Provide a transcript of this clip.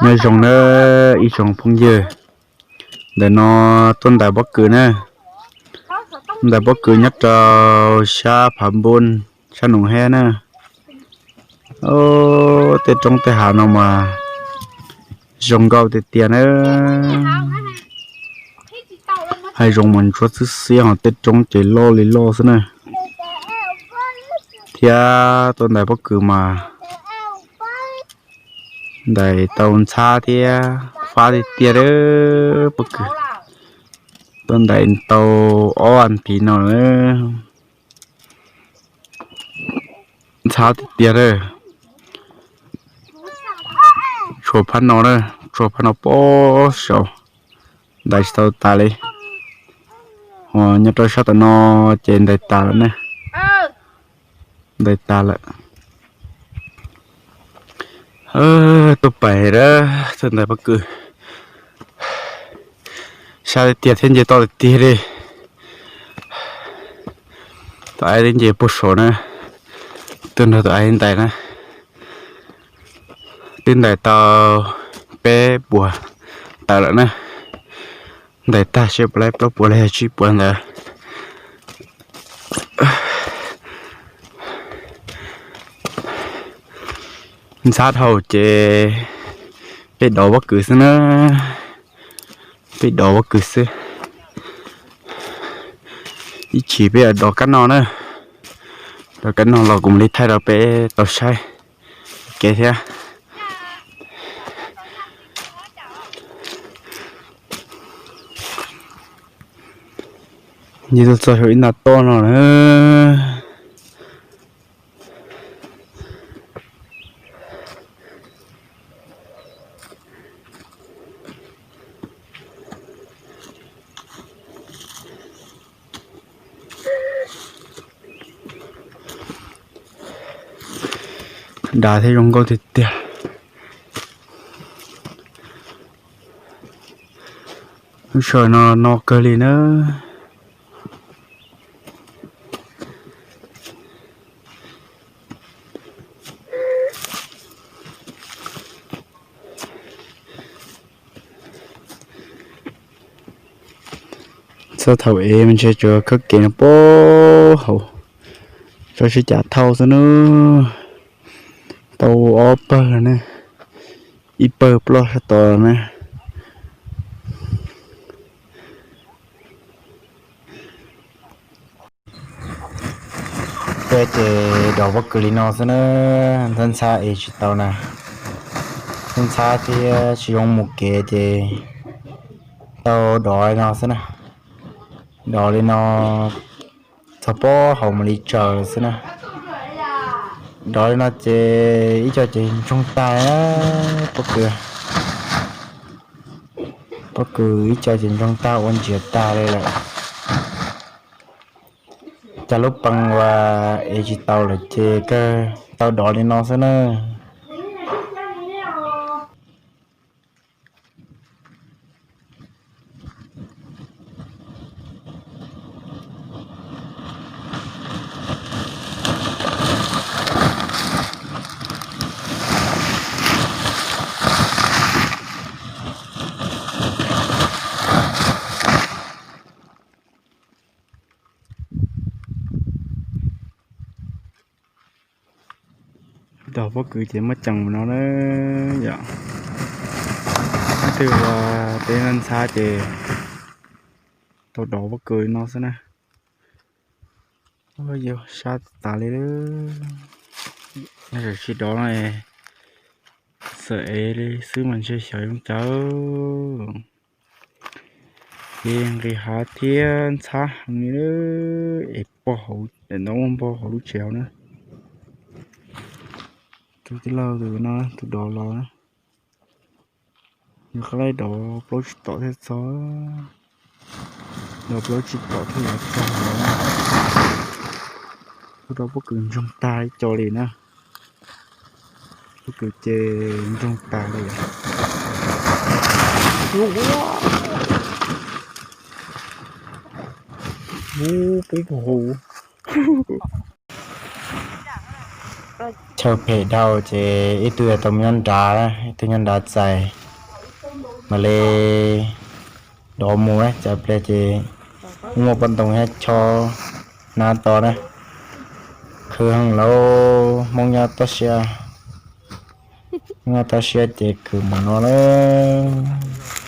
Nyob zoo na ib tsoom phooj ywg, ntawm no tuaj ntais pob kws na, ntais pob kws nyob rau sab Phav Npun, sab Noom Hab na. Tej roob tej hav no mas zoo nkauj tiag tiag na. Hav zoov mas ntsuab xwb xiab ho tej roob ces loj li loj xwb na. Thiab tuaj ntais pob kws mas ntais tau ntxhab thiab fab tiag tiag lawm pob kws. Tuaj ntais tau ob as thiv no lawm. Ntxhab tiag tiag lawm. Tshuav phab no na, tshuav phab no pob saud, ntais tsis tau tas li. Ho nyob rau sab tom no ces ntais tas lawm na. Ntais tas lawm. Tuaj pais lawm, tuaj ntais pob kws. Sab tiag tiag thiab nce toj tiag tiag li. Tus aib twb nce puag saud na, tuaj nrog tus aib ntais na. Twb ntais tau peb puas tawm lawm na. Ntais tag seb puas laib plaub puas los yog tsib puas ntawd. Ntxhab dhau ces peb dov pob kws xwb na. Peb dov pob kws xwb. Ib chim peb dov kab noj na. Dov kab noj los kuv mam li thaij rau peb tau saib kev thiab. Nce tuaj txog saum ib nta toj no na. Dav thiab zoo nkauj tiag tiag. Lub sij hawm no no kawg li na. Txog thaum ev mas ntshe tsuas khawb kev no puag hauv, tso sib cav thauj xwb na. Tau ob pawg na, ib pawg ploj sab tod na. Peb ces dov pob kws li no xwb na, ntxhab ntxhab ev tsis tau na. Ntxhab ntxhab thiab tsis zoo mus kev ces tau dov li no xwb na. Dov li no txog puag hauv mam li tsaws lawm xwb na. Dov li no ces ib co ces ntsoog tag na, pob kws. Pob kws ib co ces ntsoog tag ua ntsiav tag li lawm. Cas lub pees uas ev tsis tau lawm ces kawg tau dov li no xwb na. Dov pob kws ces muab cees mus no na yom. Leej twg ua teb ntxhab ces tau dov pob kws no xwb na. Yog sab tas li, yog tsis dov no es txawm ev li xwb mas ntshe xyov zoo cas. Ces nqis hav thiab ntxhab heev li, es pog hauv daim ntoo muaj npog hauv lub tsev hauv na. Tus tij laug tus no tus dov los na, nws qab laij dov plaub tsib tom thiaj txog, dov plaub tsib tom thiaj yuav txog. Tus dov pob kws ntsoog tag ib co li na. Pob kws ces ntsoog tag li. Ub, peb puag hauv. chaw phem dhau ces ib tug tau mus nyob nrad, ib tug nyob nrad txais, mam li dov mus na, txais pliag ces muaj pob ntoo thiab chob hnab to na. Khwv heev lauj, Hmoob nyob toj siab, nyob toj siab ces khwv npaum no lauj.